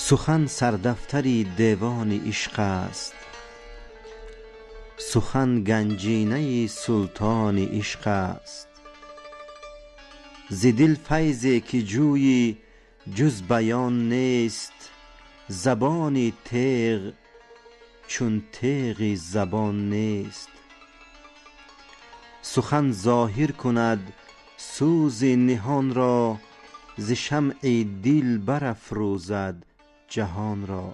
Сухан сардафтари девони ишқ аст, сухан ганҷинаи султони ишқ аст. Зи дил файзе ки ҷӯйӣ ҷуз баён нест, забони теғ чун теғи забон нест. Сухан зоҳир кунад сӯзи ниҳонро, зи шамъи дил барафрӯзад ҷаҳонро.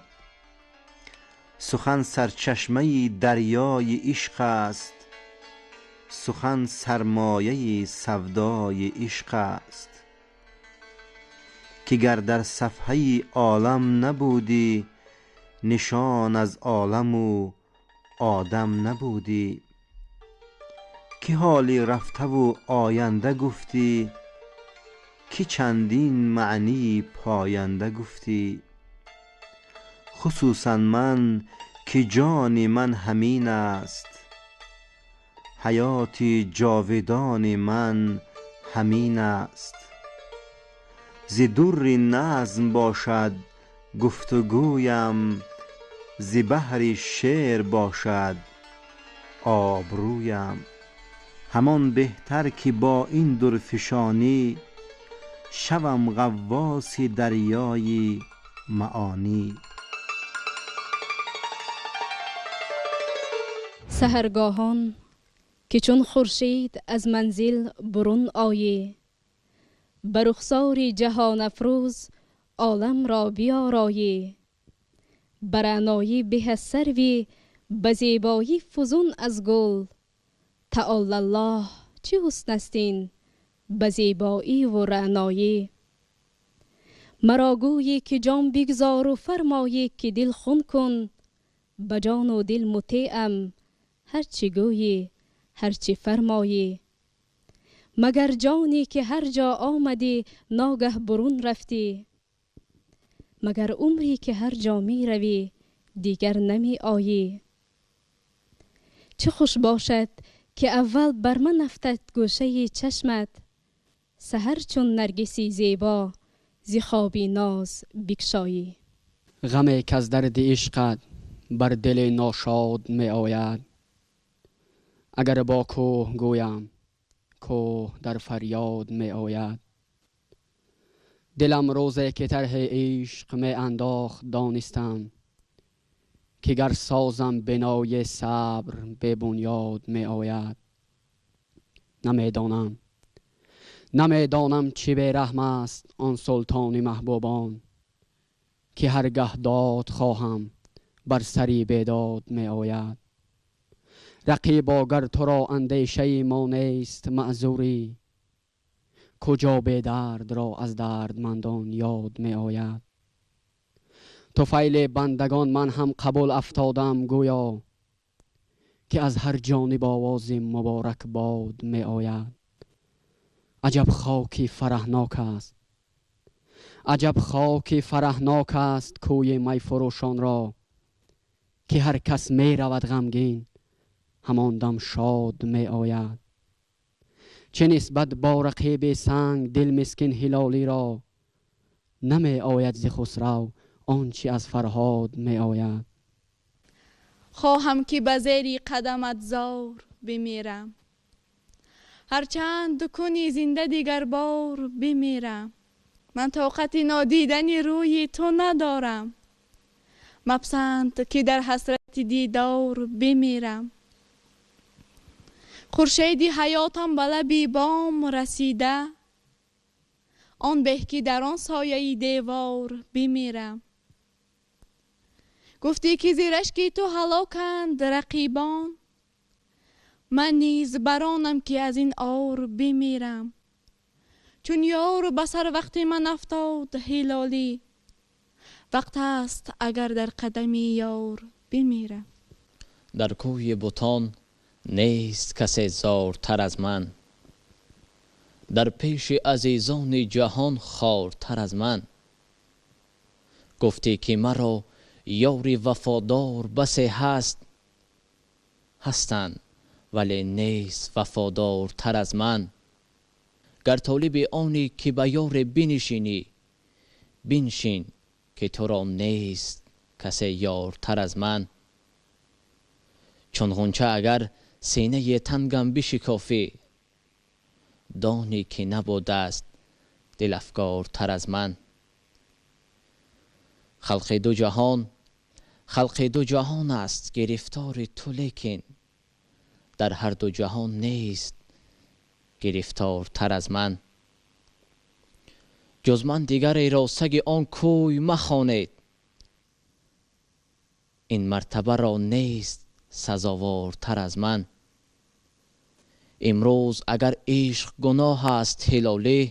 Сухан сарчашмаи дарёи ишқ аст, сухан сармояи савдои ишқ аст. Ки гар дар сафҳаи олам набудӣ, нишон аз оламу одам набудӣ. Ки ҳоли рафтаву оянда гуфтӣ, ки чандин маънии поянда гуфтӣ. Хусусан ман ки ҷони ман ҳамин аст, ҳаёти ҷовидони ман ҳамин аст. Зи дурри назм бошад гуфтугӯям, зи баҳри шеър бошад обрӯям. Ҳамон беҳтар ки бо ин дурфишонӣ, шавам ғаввоси дарёи маонӣ. Саҳаргоҳон ки чун хуршед аз манзил бурун оӣ, ба рухсори ҷаҳонафрӯз оламро биёроӣ. Ба раъноӣ беҳ аз сарвӣ, ба зебоӣ фузун аз гул, таолаллоҳ чӣ ҳусн аст ин ба зебоӣ ву раъноӣ. Маро гӯйӣ ки ҷон бигзору фармоӣ ки дил хун кун, ба ҷону дил мутеам ҳарчи гӯйӣ ҳарчи фармоӣ. Магар ҷоне ки ҳар ҷо омадӣ ногаҳ бурун рафтӣ, магар умре ки ҳар ҷо меравӣ дигар намеоӣ. Чӣ хуш бошад ки аввал бар ман афтад гӯшаи чашмат, саҳар чун наргиси зебо зи хоби ноз бикшоӣ. Ғаме к аз дарди ишқат бар дили ношод меояд, агар бо кӯҳ гӯям кӯҳ дар фарёд меояд. Дилам рӯзе ки тарҳи ишқ меандохт донистам, ки гар созам бинои сабр бебунёд меояд. Намедонам, намедонам чӣ бераҳм аст он султони маҳбубон, ки ҳаргаҳ дод хоҳам бар сари бедод меояд. Рақибо гар туро андешаи мо нест маъзурӣ, куҷо бедардро аз дардмандон ёд меояд. Туфайли бандагон ман ҳам қабул афтодам гӯё, ки аз ҳар ҷониб овози муборак бод меояд. Аҷаб хоки фараҳнок аст, аҷаб хоки фараҳнок аст кӯи майфурӯшонро, ки ҳар кас меравад ғамгин ҳамон дам шод меояд. Чӣ нисбат бо рақиби санг дил мискин ҳилолиро, намеояд зи хусрав он чи аз фарҳод меояд. Хоҳам ки ба зери қадамат зор бимирам, ҳарчанд кунӣ зинда дигарбор бимирам. Ман тоқати нодидани рӯи ту надорам, мапасанд ки дар ҳасрати дидор бимирам. Хуршеди ҳаётам ба лаби бом расида, он беҳ ки дар он сояи девор бимирам. Гуфтӣ ки зи рашки ту ҳалоканд рақибон, ман низ баронам ки аз ин ор бимирам. Чун ёр ба сар вақти ман афтод ҳилолӣ, вақт аст агар дар қадами ёр бимирам. Дар кӯи бутон нест касе зортар аз ман, дар пеши азизони ҷаҳон хортар аз ман. Гуфтӣ ки маро ёри вафодор басе ҳаст, ҳастанд вале нест вафодортар аз ман. Гар толиби онӣ ки ба ёре бинишинӣ, биншин ки туро нест касе ёртар аз ман. Чун ғунча агар синаи тангам бишикофӣ, донӣ ки набудаст дилафгортар аз ман. Халқи ду ҷаҳон, халқи ду ҷаҳон аст гирифтори ту, лекин дар ҳар ду ҷаҳон нест гирифтортар аз ман. Ҷуз ман дигареро саги он кӯй махонед, ин мартабаро нест сазовортар аз ман. Имрӯз агар ишқ гуноҳ аст ҳилолӣ,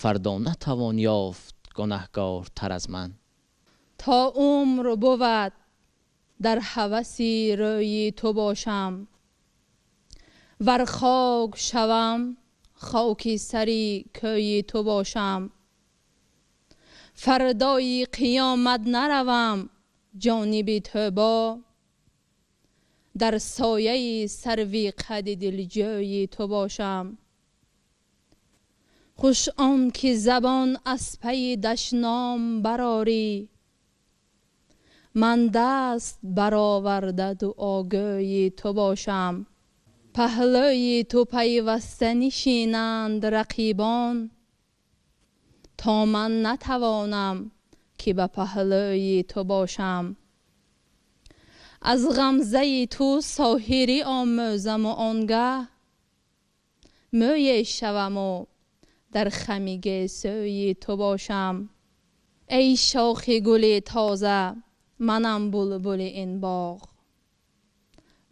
фардо натавон ёфт гунаҳгортар аз ман. То умр бувад дар ҳаваси рӯи ту бошам, вар хок шавам хоки сари кӯи ту бошам. Фардои қиёмат наравам ҷониби тӯбо, дар сояи сарви қади дилҷӯи ту бошам. Хуш он ки забон аз пайи дашном барорӣ, ман даст бароварда дуогӯи ту бошам. Паҳлӯи ту пайваста нишинанд рақибон, то ман натавонам ки ба паҳлӯи ту бошам. Аз ғамзаи ту соҳирӣ омӯзаму он гаҳ, мӯе шаваму дар хами гесӯи ту бошам. Эй шохи гули тоза, манам булбули ин боғ,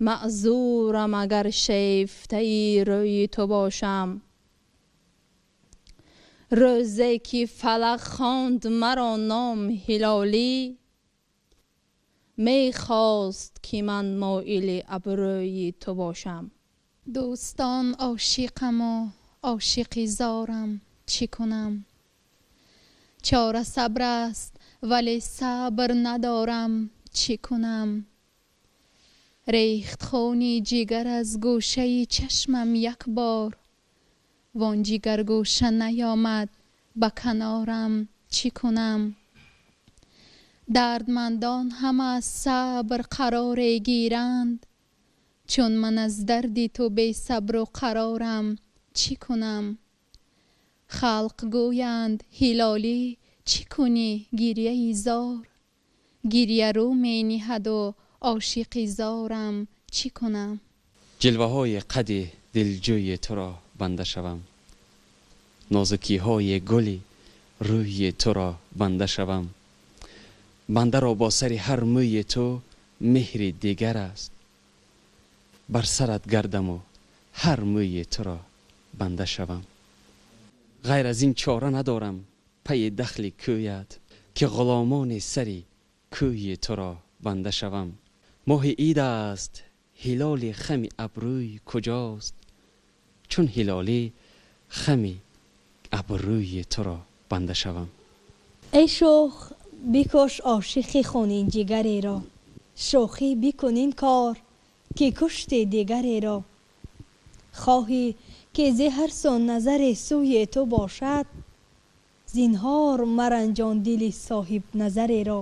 маъзурам агар шефтаи рӯи ту бошам. Рӯзе ки фалак хонд маро ном ҳилолӣ, мехост ки ман моили абрӯи ту бошам. Дӯстон, ошиқаму ошиқи зорам, чӣ кунам? Чора сабр аст, вале сабр надорам, чӣ кунам? Рехт хуни ҷигар аз гӯшаи чашмам як бор, вон ҷигаргӯша наёмад ба канорам, чӣ кунам? Дардмандон ҳама аз сабр қароре гиранд, чун ман аз дарди ту бесабру қарорам, чӣ кунам? Халқ гӯянд ҳилолӣ чӣ кунӣ гирьяи зор, гирья рӯ мениҳаду ошиқи зорам, чӣ кунам? Ҷилваҳои қади дилҷӯи туро банда шавам, нозукиҳои гули рӯи туро банда шавам. Бандаро бо сари ҳар мӯи ту меҳри дигар аст, бар сарат гардаму ҳар мӯи туро банда шавам. Ғайр аз ин чора надорам пайи дахли кӯят, ки ғуломони сари кӯи туро банда шавам. Моҳи ид аст, ҳилоли хами абрӯй куҷост, чун ҳилолӣ хами абрӯи туро банда шавам. Эй шӯх, бикуш ошиқи хунин ҷигареро, шӯхӣ бикун ин кор ки кушти дигареро. Хоҳӣ ки зи ҳар су назаре сӯи ту бошад, зинҳор маранҷон дили соҳибназареро.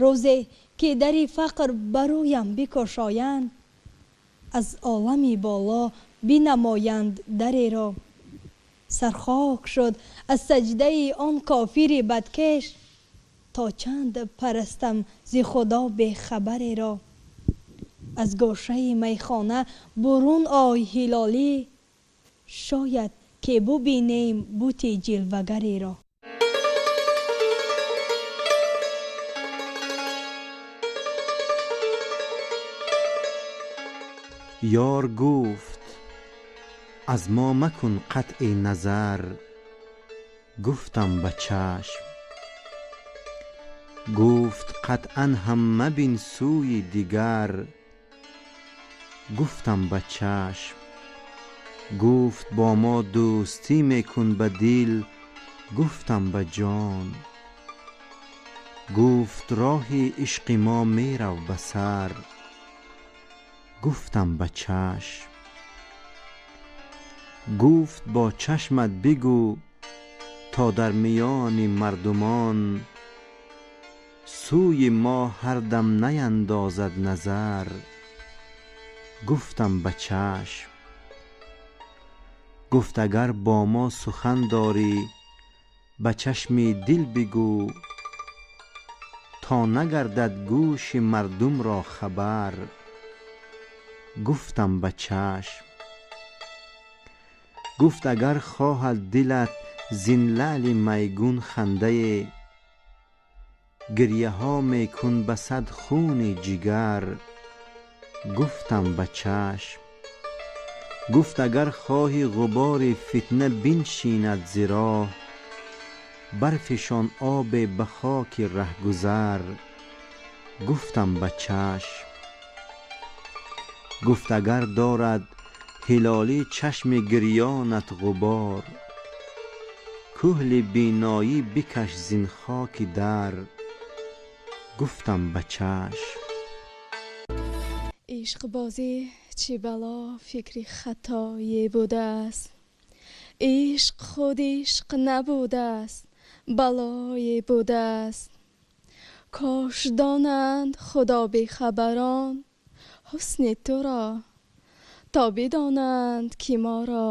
Рӯзе ки дари фақр барӯям бикушоянд, аз олами боло бинамоянд дареро. Сархок шуд аз саҷдаи он кофири бадкеш, то чанд парастам зи худо бехабареро. Аз гӯшаи майхона бурун ой ҳилолӣ, шояд ки бубинем бути ҷилвагареро. Ёр гуфт аз мо макун қатъи назар, гуфтам ба чашм. Гуфт қатъан ҳам мабин сӯи дигар, гуфтам ба чашм. Гуфт бо мо дӯстӣ мекун ба дил, гуфтам ба ҷон. Гуфт роҳи ишқи мо мерав ба сар, гуфтам ба чашм. Гуфт бо чашмат бигӯ То дар миёни мардумон сӯи мо ҳар дам наандозад назар. Гуфтам ба чашм. Гуфт агар бо мо сухан дорӣ, ба чашми дил бигӯ, то нагардад гӯши мардум ро хабар. Гуфтам ба чашм. Гуфт агар хоҳад дилат зин лаъли майгун хандае, гирьяҳо мекун ба сад хуни ҷигар. Гуфтам ба чашм. Гуфт агар хоҳӣ ғубори фитна биншинад зи роҳ, барфишон обе ба хоки раҳгузар. Гуфтам ба чашм. Гуфт агар дорад ҳилолӣ чашми гирёнат ғубор, кӯҳли биноӣ бикаш зин хоки дар. Гуфтам ба чашм. Ишқбозӣ чӣ бало фикри хатое будааст, ишқ худ ишқ набудааст, балое будааст. Кош донанд худо бехабарон ҳусни туро, то бидонанд ки моро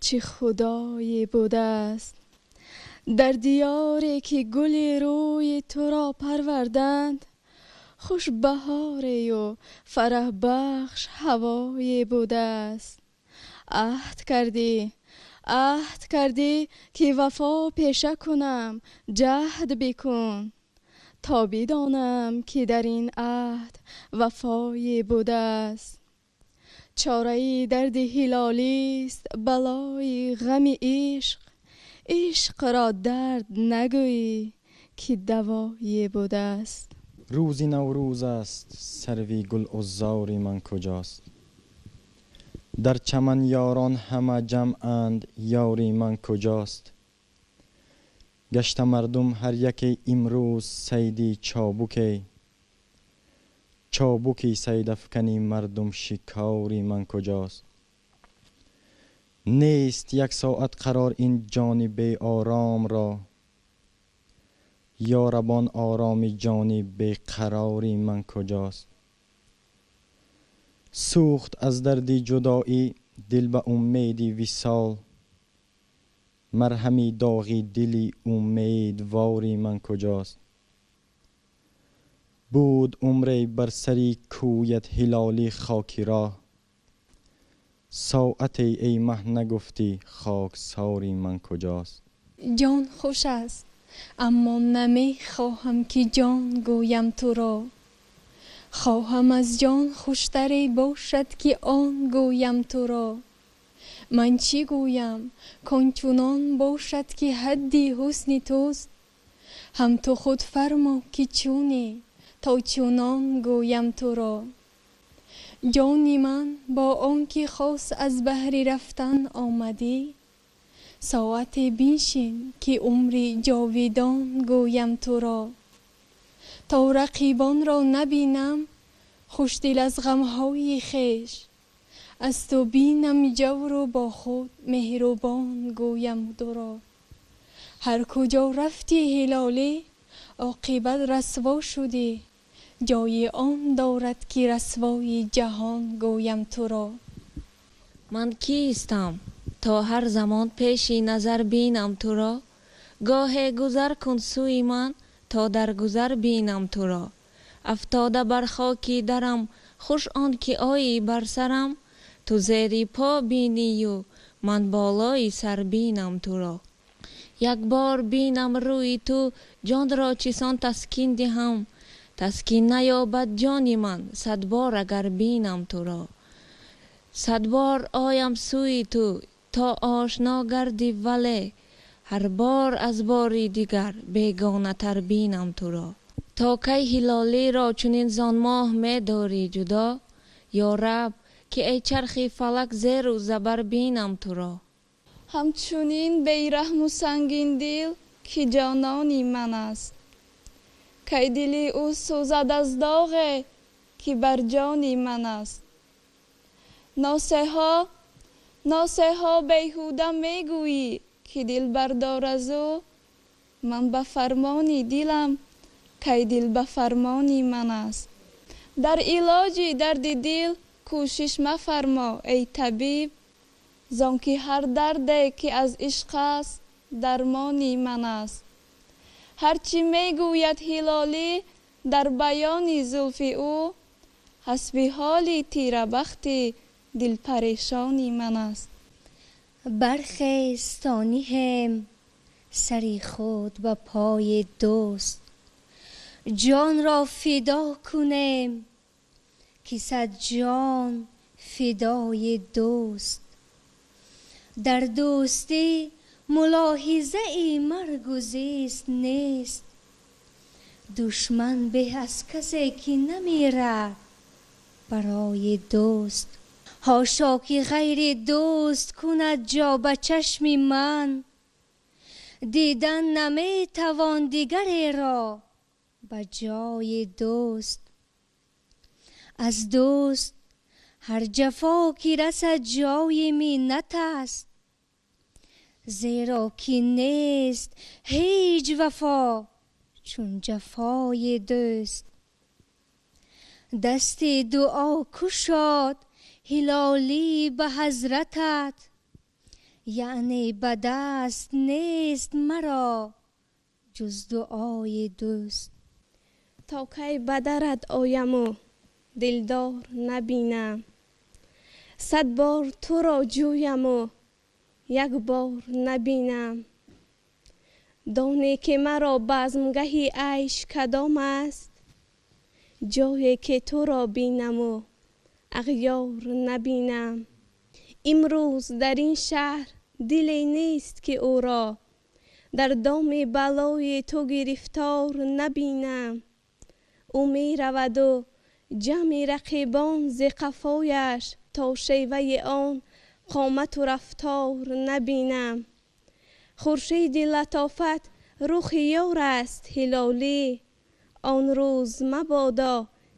чӣ худое будааст. Дар диёре ки гули рӯи туро парварданд, хуш баҳорею фараҳбахш ҳавое будааст. Аҳд кардӣ, аҳд кардӣ ки вафо пеша кунам, ҷаҳд бикун, то бидонам ки дар ин аҳд вафое будааст. Чораи дарди ҳилолист балои ғами ишқ, ишқро дард нагӯӣ ки давое будааст. Рӯзи Наврӯз аст, сарви гулузори ман куҷост? Дар чаман ёрон ҳама ҷамъанд, ёри ман куҷост? Гашта мардум ҳар яке имрӯз сайди чобуке, чобуки сайдафкани мардум шикори ман куҷост? Нест як соат қарор ин ҷони беором ро, ёрабон ороми ҷони беқарори ман куҷост? Сӯхт аз дарди ҷудоӣ дил ба умеди висол, марҳами доғи дили умедвори ман куҷост? Буд умре бар сари кӯят ҳилолӣ хоки роҳ, соате эй маҳ нагуфтӣ хоксори ман куҷост? Ҷон хуш аст, аммо намехоҳам ки ҷон гӯям туро. Хоҳам аз ҷон хуштаре бошад ки он гӯям туро. Ман чӣ гӯям, кон чунон бошад ки ҳадди ҳусни туст? Ҳам ту худ фармо ки чунӣ, то чунон гӯям туро. Ҷони ман бо он ки хос аз баҳри рафтан омадӣ, соате биншин ки умри ҷовидон гӯям туро. То рақибонро набинам хушдил аз ғамҳои хеш, аз ту бинам ҷавру бо худ меҳрубон гӯям туро. Ҳар куҷо рафтӣ ҳилолӣ, оқибат расво шудӣ, ҷои он дорад ки расвои ҷаҳон гӯям туро. Ман кистам то ҳар замон пеши назар бинам туро? Гоҳе гузар кун сӯи ман то дар гузар бинам туро. Афтода бар хоки дарам, хуш он ки оӣ бар сарам, ту зери по бинию ман болои сар бинам туро. Як бор бинам рӯи ту, ҷонро чисон таскин диҳам, таскин наёбад ҷони ман сад бор агар бинам туро. Сад бор оям сӯи ту то ошно гардӣ, вале ҳар бор аз бори дигар бегонатар бинам туро. То кай ҳилолиро чунин зон моҳ медорӣ ҷудо? Ё раб, ки эй чархи фалак зеру забар бинам туро. Ҳамчунин бераҳму сангиндил ки ҷонони ман аст, кай дили ӯ сӯзад аз доғе ки бар ҷони ман аст. Носеҳо, носеҳо беҳуда мегӯӣ ки дил бардор аз ӯ, ман ба фармони дилам, кай дил ба фармони ман аст. Дар илоҷи дарди дил кӯшиш мафармо, эй табиб, зон ки ҳар дарде ки аз ишқ аст, дармони ман аст. Ҳарчи мегӯяд Ҳилолӣ дар баёни зулфи ӯ, ҳасби ҳоли тирабахти дилпарешони ман аст. Бархез то ниҳем сари худ ба пои дӯст, ҷонро фидо кунем ки сад ҷон фидои дӯст. Дар дӯстӣ мулоҳизаи маргу зист нест, душман беҳ аз касе ки намирад барои дӯст. Ҳошо ки ғайри дӯст кунад ҷо ба чашми ман, дидан наметавон дигареро ба ҷои дӯст. Аз дӯст ҳар ҷафо ки расад ҷои миннат аст, зеро ки нест ҳеҷ вафо чун ҷафои дӯст. Дасти дуо кушод Ҳилолӣ ба ҳазратат, яъне ба даст нест маро ҷуз дуои дӯст. То кай ба дарат ояму дилдор набинам, сад бор туро ҷӯяму як бор набинам. Доне ки маро базмгаҳи айш кадом аст, ҷое ки туро бинаму ағёр набинам. Имрӯз дар ин шаҳр диле нест ки ӯро дар доми балои ту гирифтор набинам. Ӯ мераваду ҷамъи рақибон зи қафояш то шеваи он қомату рафтор набинам. Хуршиди латофат рухи ёр аст Ҳилолӣ, он рӯз мабодо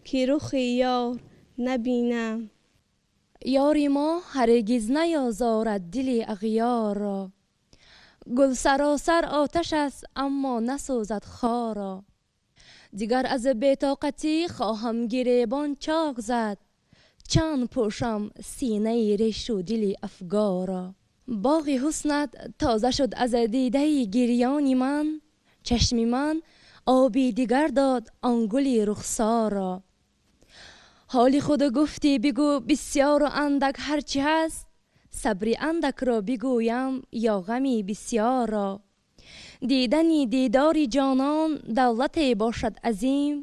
ки рухи ёр набинам. Ёри мо ҳаргиз наёзорад дили ағёрро, гул саросар оташ аст, аммо насӯзад хорро. Дигар аз бетоқатӣ хоҳам гиребон чок зад, чанд пӯшам синаи решу дили афгорро. Боғи ҳуснат тоза шуд аз дидаи гирёни ман, чашми ман оби дигар дод он гули рухсорро. Ҳоли худ гуфтӣ бигӯ бисёру андак ҳарчи ҳаст, сабри андакро бигӯям ё ғами бисёрро. Дидани дидори ҷонон давлате бошад азим,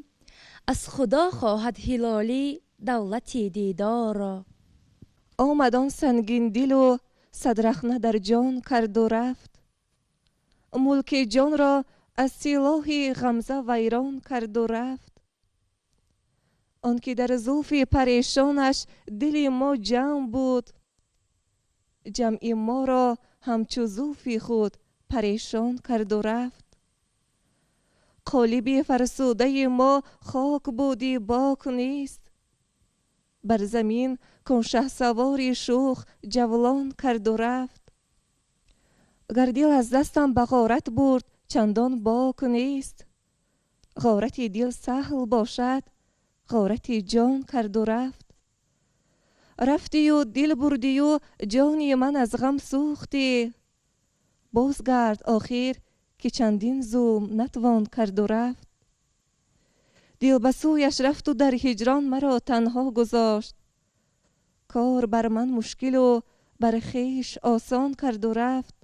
аз Худо хоҳад Ҳилолӣ давлати дидорро. Омад он сангиндилу садрахна дар ҷон карду рафт, мулки ҷонро аз силоҳи ғамза вайрон карду рафт. Он ки дар зулфи парешонаш дили мо ҷамъ буд, ҷамъи моро ҳамчу зулфи худ парешон карду рафт. Қолиби фарсудаи мо хок буди бок нест, бар замин кун шаҳсавори шӯх ҷавлон карду рафт. Гар дил аз дастам ба ғорат бурд чандон бок нест, ғорати дил саҳл бошад ғорати ҷон карду рафт. Рафтию дил бурдию ҷони ман аз ғам сӯхтӣ, бозгард охир ки чандин зулм натвон карду рафт. Дил ба сӯяш рафту дар ҳиҷрон маро танҳо гузошт, кор бар ман мушкилу бар хеш осон карду рафт.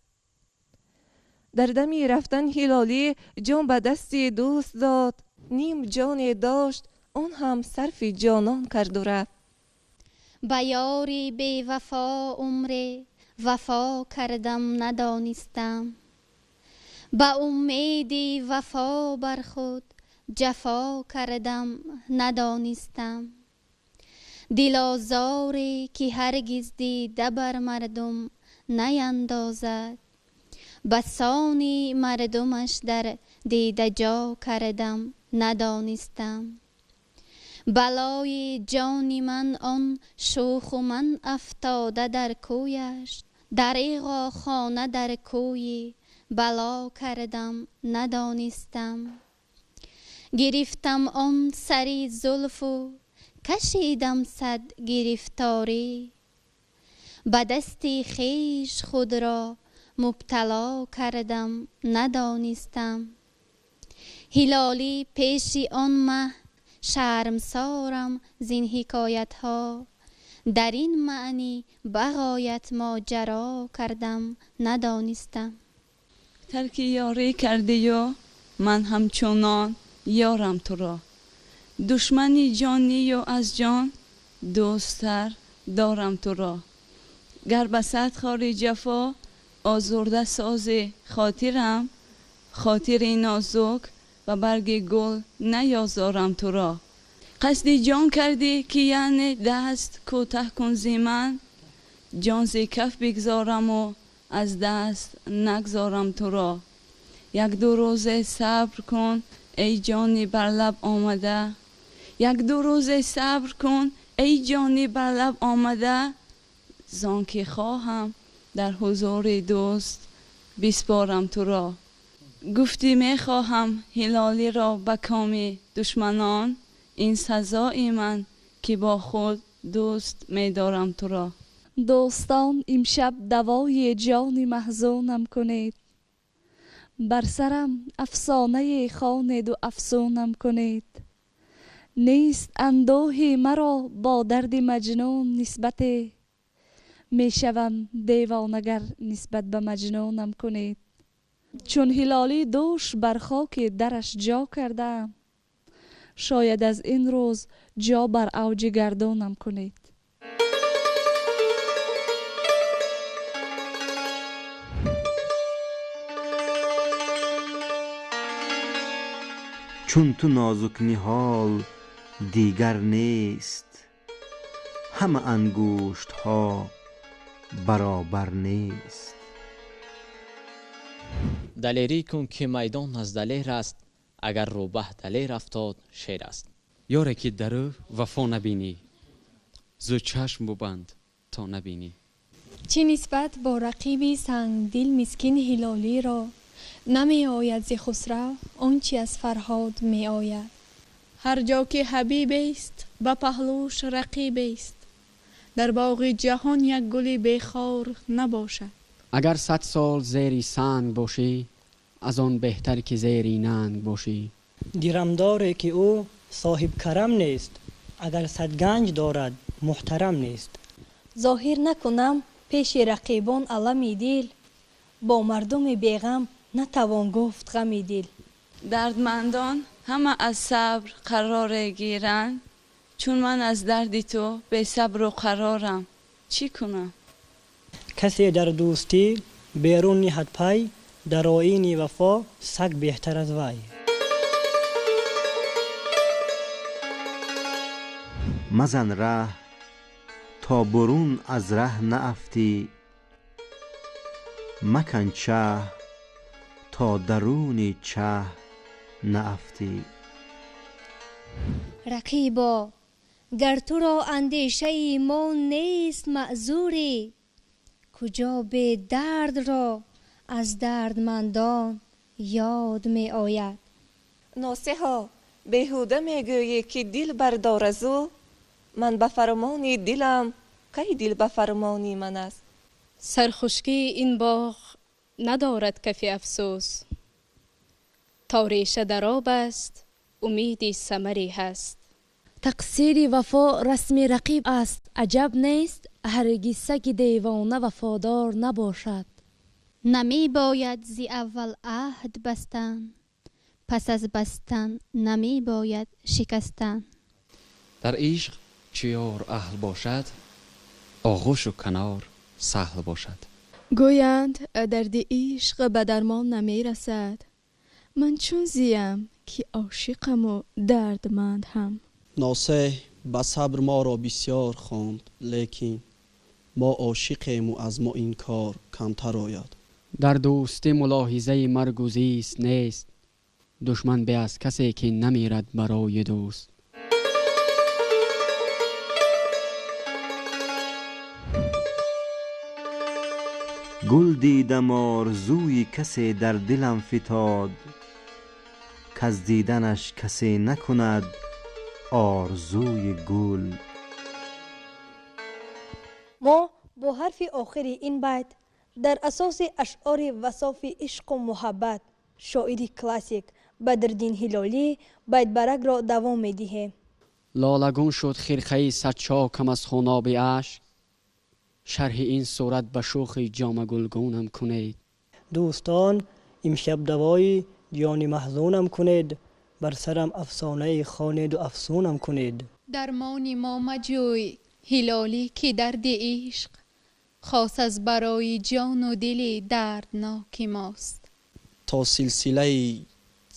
Дар дами рафтан Ҳилолӣ ҷон ба дасти дӯст дод, ним ҷоне дошт он ҳам сарфи ҷонон карду рафт. Ба ёри бевафо умре вафо кардам надонистам, ба умеди вафо бар худ ҷафо кардам надонистам. Дилозоре ки ҳаргиз дида бар мардум наяндозад, ба сони мардумаш дар дида ҷо кардам надонистам. Балои ҷони ман он шӯху ман афтода дар кӯяш, Дареғо хона дар кӯи бало кардам, надонистам. Гирифтам он сари зулфу кашидам сад гирифторӣ. Ба дасти хеш худро мубтало кардам, надонистам. Ҳилолӣ пеши он маҳ шармсорам зин ҳикоятҳо. Дар ин маънӣ бағоят моҷаро кардам, надонистам. Тарки ёрӣ кардию ман ҳамчунон ёрам туро. Душмани ҷонию аз ҷон дӯсттар дорам туро. Гар ба сад хори ҷафо озурда созӣ хотирам, хотири нозук ба барги гул наёзорам туро. Қасди ҷон кардӣ ки яъне даст кӯтаҳ кун зи ман, ҷон зи каф бигзораму аз даст нагзорам туро. Як-ду рӯзе сабр кун эй ҷони бар лаб омада, як-ду рӯзе сабр кун эй ҷони бар лаб омада, зон ки хоҳам дар ҳузури дӯст биспорам туро. Гуфтӣ мехоҳам ҳилолиро ба коми душманон, ин сазои ман ки бо худ дӯст медорам туро. Дӯстон, имшаб давои ҷони маҳзунам кунед. Бар сарам афсонае хонеду афсунам кунед. Нест андӯҳи маро бо дарди маҷнун нисбате. Мешавам девонагар нисбат ба маҷнунам кунед. Чун ҳилолӣ дӯш бар хоки дараш ҷо кардаам, шояд аз ин рӯз ҷо бар авҷи гардунам кунед. Чун ту нозук ниҳол дигар нест, ҳама ангуштҳо баробар нест. Далерӣ кун ки майдон аз далер аст, агар рӯбаҳ далер афтод шер аст. Ёре ки дар ӯ вафо набинӣ, зу чашм бубанд то набинӣ. Чӣ нисбат бо рақиби сангдил мискин ҳилолиро намеояд зи хусрав он чи аз Фарҳод меояд. Ҳар ҷо ки ҳабибест ба паҳлӯш рақибест, дар боғи ҷаҳон як гули бехор набошад. Агар 100 сол зери санг бошӣ, аз он беҳтар ки зери нанг бошӣ. Дирамдоре ки ӯ соҳибкарам нест, агар 100 ганҷ дорад муҳтарам нест. Зоҳир накунам пеши рақибон алами дил, бо мардуми беғам натавон гуфт ғами дил. Дардмандон ҳама аз сабр қароре гиранд, чун ман аз дарди ту бесабру қарорам, чӣ кунам? Касе дар дӯстӣ берун ниҳад пай, дар оини вафо саг беҳтар аз вай. Мазан раҳ то бурун аз раҳ наафтӣ, макан чаҳ то даруни чаҳ наафтӣ. Рақибо, гар туро андешаи мо нест маъзурӣ, куҷо бедардро аз дардмандон ёд меояд. Носеҳо, беҳуда мегӯӣ ки дил бардор аз ӯ, ман ба фармони дилам, кай дил ба фармони ман аст? Сархушкии ин боғ надорад кафи афсӯс, то реша дар об аст умеди самаре ҳаст. Тақсири вафо расми рақиб аст, аҷаб нест ҳаргиз саги девона вафодор набошад. Намебояд зи аввал аҳд бастан, пас аз бастан намебояд шикастан. Дар ишқ чӣ ёр аҳл бошад, оғӯшу канор саҳл бошад. Гӯянд дарди ишқ ба дармон намерасад, ман чун зиям ки ошиқаму дардманд ҳам. Носеҳ ба сабр моро бисёр хонд, лекин мо ошиқему аз мо ин кор камтар ояд. Дар дӯстӣ мулоҳизаи маргу зист нест, душман бе аз касе ки намирад барои дӯст. Гул дидам, орзуи касе дар дилам фитод, каз диданаш касе накунад орзуи гул. Мо бо ҳарфи охири ин байт дар асоси ашъори васофи ишқу муҳаббат шоири классик Бадриддин Ҳилолӣ байтбаракро давом медиҳем. Лолагун шуд хирқаи садчокам аз хуноби ашк, шарҳи ин сурат ба шӯхи ҷомагулгунам кунед. Дӯстон, имшаб давои ҷони маҳзунам кунед, бар сарам афсонае хонеду афсунам кунед. Дармони мо маҷӯй, Ҳилолӣ, ки дарди ишқ хос аз барои ҷону дили дардноки мост. То силсилаи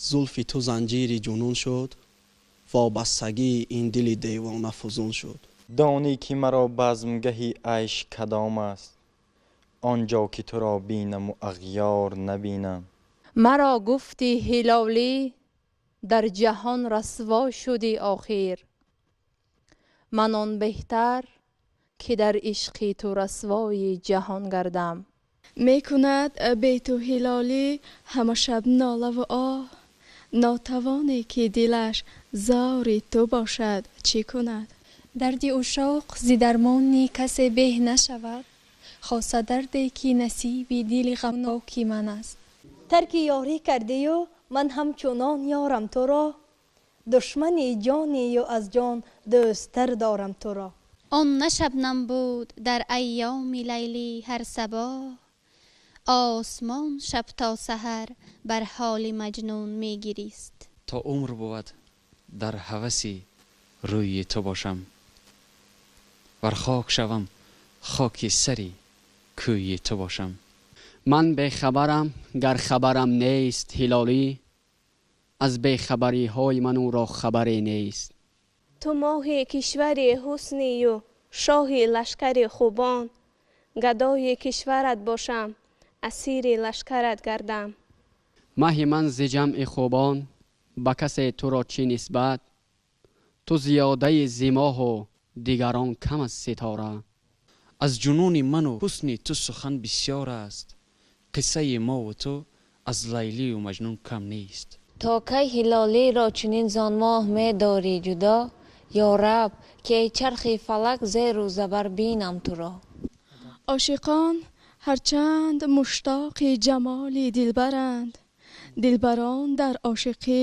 зулфи ту занҷири ҷунун шуд, вобастагии ин дили девона фузун шуд. Донӣ ки маро базмгаҳи айш кадом аст, он ҷо ки туро бинаму ағёр набинам. Маро гуфти Ҳилолӣ, дар ҷаҳон расво шудӣ охир, ман он беҳтар ки дар ишқи ту расвои ҷаҳон гардам. Мекунад бе ту Ҳилолӣ ҳама шаб нолаву оҳ, нотавоне ки дилаш зори ту бошад чӣ кунад? Дарди ушоқ зи дармони касе беҳ нашавад, хоса дарде ки насиби дили ғамноки ман аст. Тарки ёрӣ кардию ман ҳамчунон ёрам туро, душмани ҷонию аз ҷон дӯсттар дорам туро. Он на шабнам буд дар айёми лайлӣ ҳар сабоҳ, осмон шаб то саҳар бар ҳоли маҷнун мегирист. То умр бувад дар ҳаваси рӯи ту бошам, вар хок шавам хоки сари кӯи ту бошам. Ман бехабарам, гар хабарам нест Ҳилолӣ, аз бехабариҳои ман ӯро хабаре нест. Ту моҳи кишвари ҳуснию шоҳи лашкари хубон, гадои кишварат бошам, асири лашкарат гардам. Маҳи ман зи ҷамъи хубон ба касе туро чӣ нисбат, ту зиёдаи зи моҳу дигарон кам аз ситора. Аз ҷунуни ману ҳусни ту сухан бисёр аст, қиссаи мову ту аз Лайлию Маҷнун кам нест. То кай Ҳилолиро чунин зон моҳ медорӣ ҷудо, ё раб, ки эй чархи фалак зеру забар бинам туро. Ошиқон ҳарчанд муштоқи ҷамоли дилбаранд, дилбарон дар ошиқӣ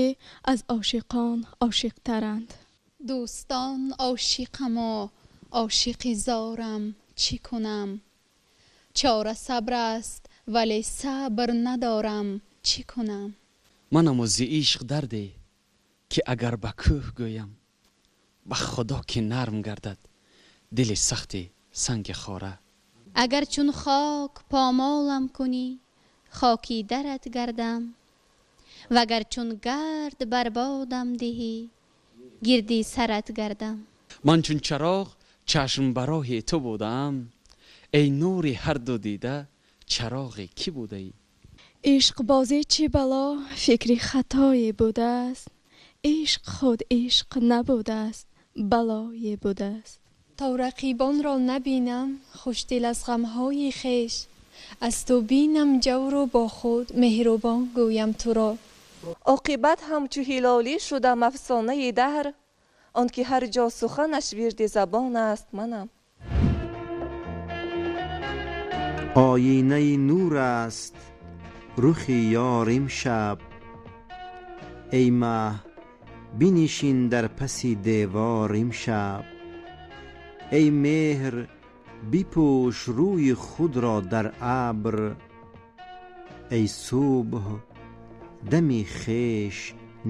аз ошиқон ошиқтаранд. Дӯстон, ошиқаму ошиқи зорам чӣ кунам? Чора сабр аст, вале сабр надорам чӣ кунам? Манаму зи ишқ дарде ки агар ба кӯҳ гӯям, ба худо ки нарм гардад дили сахти санги хора. Агар чун хок помолам кунӣ, хоки дарат гардам, вагар чун гард барбодам диҳӣ, гирди сарат гардам. Ман чун чароғ чашм ба роҳи ту будаам, эй нури ҳарду дида чароғе кӣ будаӣ? Ишқбозӣ чӣ бало, фикри хатое будааст, ишқ худ ишқ набудааст, балое будааст. То рақибонро набинам хушдил аз ғамҳои хеш, аз ту бинам ҷавру бо худ меҳрубон гӯям туро. Оқибат ҳамчу Ҳилолӣ шудам афсонаи даҳр, он ки ҳар ҷо суханаш вирди забон аст манам. Оинаи нур аст рухи ёр имшаб, эй маҳ бинишин дар паси девор имшаб, эй меҳр бипӯш рӯи худро дар абр, эй субҳ дами хеш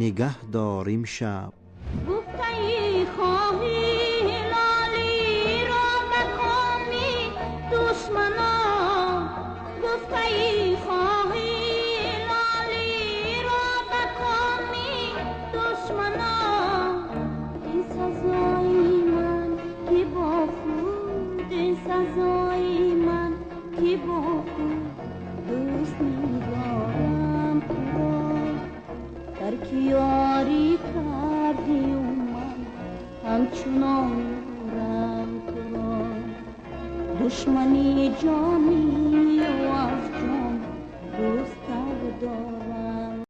нигаҳ дор имшаб. Гуфтаи хоҳӣ Ҳилолиро ба коми душманон, гуфтаи хоҳӣ Ҳилолиро ба коми душманон, ин сазои ман ки бо худ, ин сазои ман ки бо худ дӯст медорам туро. Тарки ёрӣ кардию ман ҳамчунон ёрам туро, душмани ҷонию